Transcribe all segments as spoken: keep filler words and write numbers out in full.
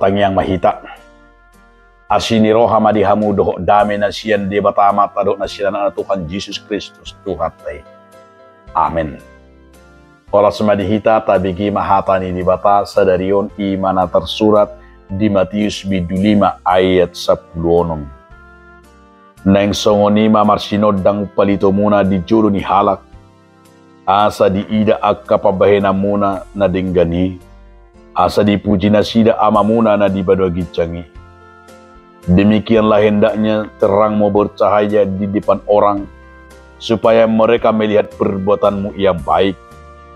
Tangiang ma hita. Asi ni roha ma di hamu dohot dame na sian Debata Amanta dohot na sian Anakna Tuhan Jesus Kristus Tuhanta i. Amen. Horas ma di hita, tabege ma hata ni Debata sadari on, i ma na tarsurat di Matius bindu lima ayat sampulu onom. Naeng songon i ma marsinondang palitomuna di jolo ni halak, asa diida angka pambahenanmuna na denggan i, asa dipuji nasida Amamuna na di banua ginjang i. Demikianlah hendaknya terangmu bercahaya di depan orang, supaya mereka melihat perbuatanmu yang baik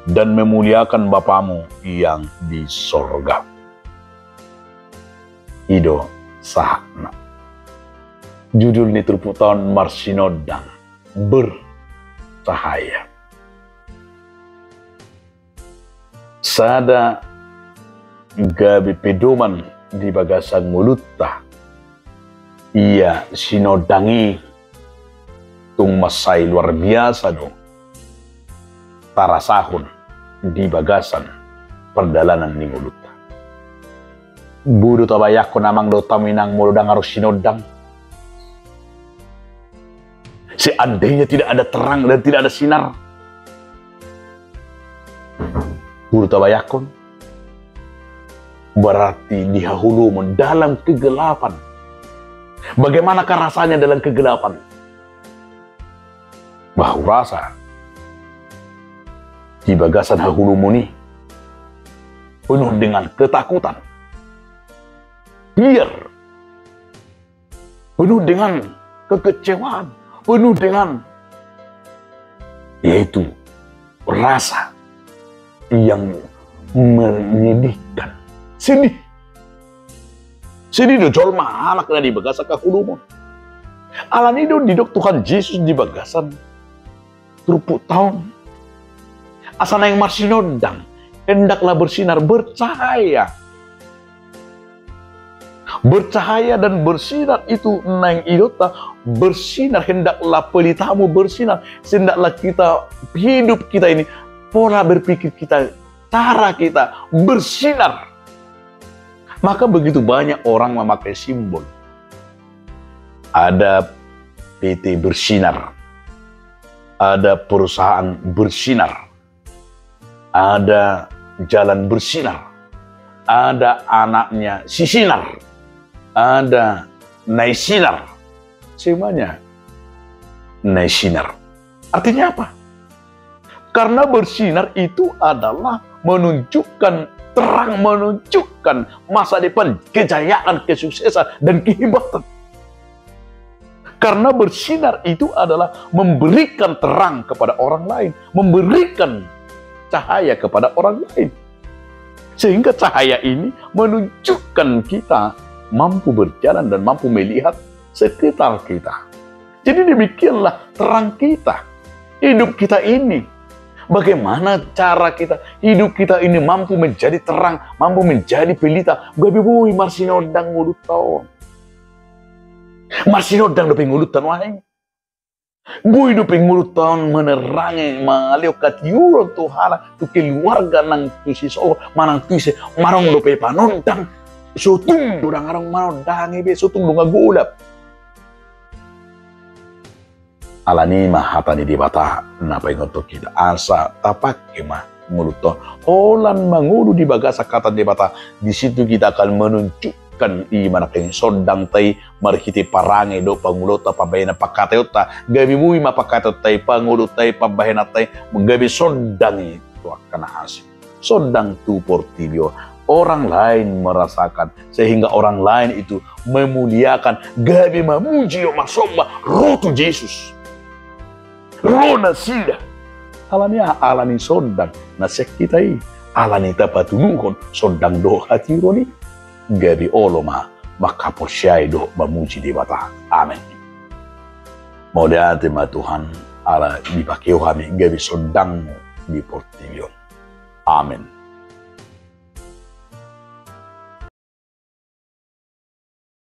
dan memuliakan Bapamu yang di sorga. I do sahatna. Judul ni turpuk ta on marsinondang, bercahaya. Sada gabe pedoman di bagasan ngolunta, ia sinondang i tung mansai luar biasa do tarasahon di bagasan pardalanan ni ngolunta. Boi do tabayangkon amang dohot hamu inang molo ndang adong sinondang? Seandainya tidak ada terang dan tidak ada sinar, boi do tabayangkon? Berarti di haholomon dalam kegelapan. Bagaimanakah rasanya dalam kegelapan? Bah, hurasa di bagasan haholomon i penuh dengan ketakutan, biar penuh dengan kekecewaan, penuh dengan, yaitu rasa yang menyedihkan, sedih. Sedih do jolma, halak na di bagasan haholomon. Alani do didok Tuhan Jesus di bagasan turpuk ta on, asa naeng marsinondang, hendaklah bersinar, bercahaya. Bercahaya dan bersinar itu naeng idokta, bersinar, hendaklah pelitamu bersinar, hendaklah kita, hidup kita ini, pola berpikir kita, cara kita bersinar. Maka begitu banyak orang memakai simbol. Ada P T bersinar, ada perusahaan bersinar, ada jalan bersinar, ada anaknya si Sinar, ada Nai Sinar, semuanya Nai Sinar. Artinya apa? Karena bersinar itu adalah menunjukkan terang, menunjukkan masa depan, kejayaan, kesuksesan, dan kehebatan. Karena bersinar itu adalah memberikan terang kepada orang lain, memberikan cahaya kepada orang lain. Sehingga cahaya ini menunjukkan kita mampu berjalan dan mampu melihat sekitar kita. Jadi demikianlah terang kita, hidup kita ini. Bagaimana cara kita, hidup kita ini mampu menjadi terang, mampu menjadi pelita, gabe boi marsinondang ngolunta on. Marsinondang dope ngolunta nuaeng. Boi dope ngolunta on manerangi, mangalehon hatiuron tu halak, tu keluarga nang tu sisolhot, manang tu ise, manang dope panondang, so tung do ndang adong manondangi be, so tung do nga golap. Alani ma hata ni Debata na paingothon hita, asa tapake ma ngolunta on holan mangolu di bagasan hata ni Debata. Di situ kita akan menunjukkan i ma nangkin sondangta i marhite parange dohot pangulaonta, pambahenan, pangkataionta. Gabe boi ma pangkataionta i, pangolunta i, pambahenanta i, gabe sondang i tu angka na asing, sondang tu portibi on. Orang lain merasakan, sehingga orang lain itu memuliakan, gabe mamuji, marsomba ro tu Jesus. Ro nasida. Alani aha? Alani sondang na sian hita i. Alani tapatuduhon sondang dohot hatiuron i, gabe olo ma mangkaporseai dohot mamuji Debata. Amen. Mauliate ma Tuhan, ala dipake Ho hami gabe sondangmu di portibi on. Amen.